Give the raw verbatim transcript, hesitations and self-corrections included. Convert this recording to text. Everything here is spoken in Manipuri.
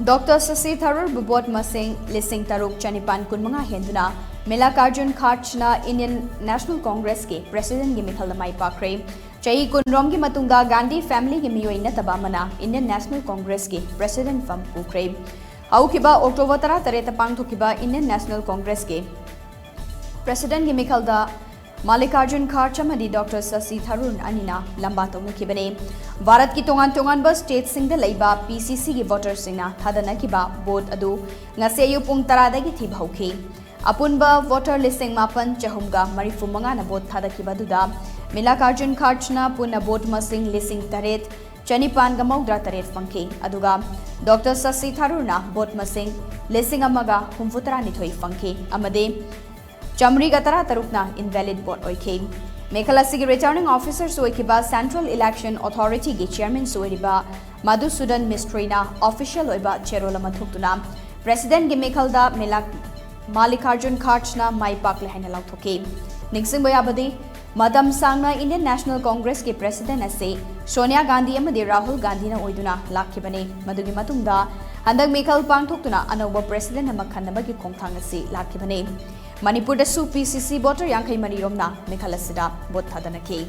ꯗꯣꯛꯇꯔ ꯁꯁꯤ ꯊꯔꯨꯔꯕꯨ ꯚꯣꯠ ꯃꯁꯤꯡ ꯂꯤꯁꯤꯡ ꯇꯔꯨꯛ ꯆꯅꯤꯄꯥꯟ ꯀꯨꯟꯃꯉꯥ ꯍꯦꯟꯗꯨꯅ ꯃꯤꯂꯥꯀꯥꯔꯖꯨꯟ ꯈꯥꯔꯖꯅ ꯏꯟꯗꯤꯌꯟ ꯅꯦꯁꯅꯦꯜ ꯀꯣꯡꯒ꯭ꯔꯦꯁꯀꯤ ꯄ꯭ꯔꯦꯁꯤꯗꯦꯟꯠꯀꯤ ꯃꯤꯈꯜꯗ ꯃꯥꯏ ꯄꯥꯛꯈ꯭ꯔꯦ꯫ ꯆꯍꯤ ꯀꯨꯟꯔꯣꯝꯒꯤ ꯃꯇꯨꯡꯗ ꯒꯥꯟꯙꯤ ꯐꯦꯃꯤꯂꯤꯒꯤ ꯃꯤꯑꯣꯏ ꯅꯠꯇꯕ ꯑꯃꯅ ꯏꯟꯗꯤꯌꯟ ꯅꯦꯁꯅꯦꯜ ꯀꯣꯡꯒ꯭ꯔꯦꯁꯀꯤ ꯄ꯭ꯔꯦꯁꯤꯗꯦꯟꯠ ꯐꯝ ꯄꯨꯈ꯭ꯔꯦ꯫ ꯍꯧꯈꯤꯕ ꯑꯣꯛꯇꯣꯕꯔ ꯇꯔꯥꯇꯔꯦꯠꯇ ꯄꯥꯡꯊꯣꯛꯈꯤꯕ ꯏꯟꯗꯤꯌꯟ ꯅꯦꯁꯅꯦꯜ ꯀꯣꯡꯒ꯭ꯔꯦꯁꯀꯤ ꯄ꯭ꯔꯦꯁꯤꯗꯦꯟꯠꯀꯤ ꯃꯤꯈꯜꯗ ꯃꯥꯂꯤꯀꯥꯔꯖꯨꯟ ꯈꯥꯔꯖ ꯑꯃꯗꯤ ꯗꯣꯛꯇꯔ ꯁꯁꯤ ꯊꯔꯨꯔ ꯑꯅꯤꯅ ꯂꯝꯕꯥ ꯇꯧꯅꯈꯤꯕꯅꯤ꯫ ꯚꯥꯔꯠꯀꯤ ꯇꯣꯉꯥꯟ ꯇꯣꯉꯥꯟꯕ ꯁ꯭ꯇꯦꯠꯁꯤꯡꯗ ꯂꯩꯕ ꯄꯤ ꯁꯤ ꯁꯤꯒꯤ ꯚꯣꯇꯔꯁꯤꯡꯅ ꯊꯥꯗꯅꯈꯤꯕ ꯚꯣꯠ ꯑꯗꯨ ꯉꯁꯤ ꯑꯌꯨꯛ ꯄꯨꯡ ꯇꯔꯥꯗꯒꯤ ꯊꯤꯕ ꯍꯧꯈꯤ꯫ ꯑꯄꯨꯟꯕ ꯚꯣꯇꯔ ꯂꯤꯁꯤꯡ ꯃꯥꯄꯟ ꯆꯍꯨꯝꯒ ꯃꯔꯤꯐꯨ ꯃꯉꯥꯅ ꯚꯣꯠ ꯊꯥꯗꯈꯤꯕ ꯑꯗꯨꯗ ꯃꯤꯂꯥꯀꯥꯔꯖꯨꯟ ꯈꯥꯔꯖꯅ ꯄꯨꯟꯅ ꯚꯣꯠ ꯃꯁꯤꯡ ꯂꯤꯁꯤꯡ ꯇꯔꯦꯠ ꯆꯅꯤꯄꯥꯟꯒ ꯃꯧꯗ꯭ꯔꯥ ꯇꯔꯦꯠ ꯐꯪꯈꯤ, ꯑꯗꯨꯒ ꯗꯣꯛꯇꯔ ꯁꯁꯤ ꯊꯔꯨꯔꯅ ꯚꯣꯠ ꯃꯁꯤꯡ ꯂꯤꯁꯤꯡ ꯑꯃꯒ ꯍꯨꯝꯐꯨ ꯇꯔꯥꯅꯤꯊꯣꯏ ꯐꯪꯈꯤ ꯑꯃꯗꯤ ꯆꯥꯃꯔꯤꯒ ꯇꯔꯥ ꯇꯔꯨꯛꯅ ꯏꯟꯚꯦꯂꯤꯗ ꯚꯣꯠ ꯑꯣꯏꯈꯤ꯫ ꯃꯤꯈꯜ ꯑꯁꯤꯒꯤ ꯔꯤꯇꯔꯅꯤꯡ ꯑꯣꯐꯤꯁꯔꯁꯨ ꯑꯣꯏꯈꯤꯕ ꯁꯦꯟꯇ꯭ꯔꯦꯜ ꯏꯂꯦꯛꯁꯟ ꯑꯣꯊꯣꯔꯤꯇꯤꯒꯤ ꯆꯤꯌꯔꯃꯦꯟꯁꯨ ꯑꯣꯏꯔꯤꯕ ꯃꯙꯨꯁꯨꯗꯟ ꯃꯤꯁꯇ꯭ꯔꯤꯅ ꯑꯣꯐꯤꯁꯤꯌꯦꯜ ꯑꯣꯏꯕ ꯆꯦꯔꯣꯜ ꯑꯃ ꯊꯣꯛꯇꯨꯅ ꯄ꯭ꯔꯦꯁꯤꯗꯦꯟꯠꯀꯤ ꯃꯤꯈꯜꯗ ꯃꯤꯂꯥꯛ ꯃꯥꯂꯤꯀꯥꯔꯖꯨꯟ ꯈꯥꯔꯖꯅ ꯃꯥꯏ ꯄꯥꯛꯂꯦ ꯍꯥꯏꯅ ꯂꯥꯎꯊꯣꯛꯈꯤ꯫ ꯅꯤꯡꯁꯤꯡꯕ ꯌꯥꯕꯗꯤ, ꯃꯇꯝ ꯁꯥꯡꯅ ꯏꯟꯗꯤꯌꯟ ꯅꯦꯁꯅꯦꯜ ꯀꯣꯡꯒ꯭ꯔꯦꯁꯀꯤ ꯄ꯭ꯔꯦꯁꯤꯗꯦꯟꯠ ꯑꯁꯤ ꯁꯣꯅꯤꯌꯥ ꯒꯥꯟꯙꯤ ꯑꯃꯗꯤ ꯔꯥꯍꯨꯜ ꯒꯥꯟꯙꯤꯅ ꯑꯣꯏꯗꯨꯅ ꯂꯥꯛꯈꯤꯕꯅꯤ꯫ ꯃꯗꯨꯒꯤ ꯃꯇꯨꯡꯗ ꯍꯟꯗꯛ ꯃꯤꯈꯜ ꯄꯥꯡꯊꯣꯛꯇꯨꯅ ꯑꯅꯧꯕ ꯄ꯭ꯔꯦꯁꯤꯗꯦꯟꯠ ꯑꯃ ꯈꯟꯅꯕꯒꯤ ꯈꯣꯡꯊꯥꯡ ꯑꯁꯤ ꯂꯥꯛꯈꯤꯕꯅꯤ꯫ ꯃꯅꯤꯄꯨꯔꯗꯁꯨ ꯄꯤ ꯁꯤ ꯁꯤ ꯚꯣꯇꯔ ꯌꯥꯡꯈꯩ ꯃꯔꯤ ꯔꯣꯝꯅ ꯃꯤꯈꯜ ꯑꯁꯤꯗ ꯚꯣꯠ ꯊꯥꯗꯅꯈꯤ꯫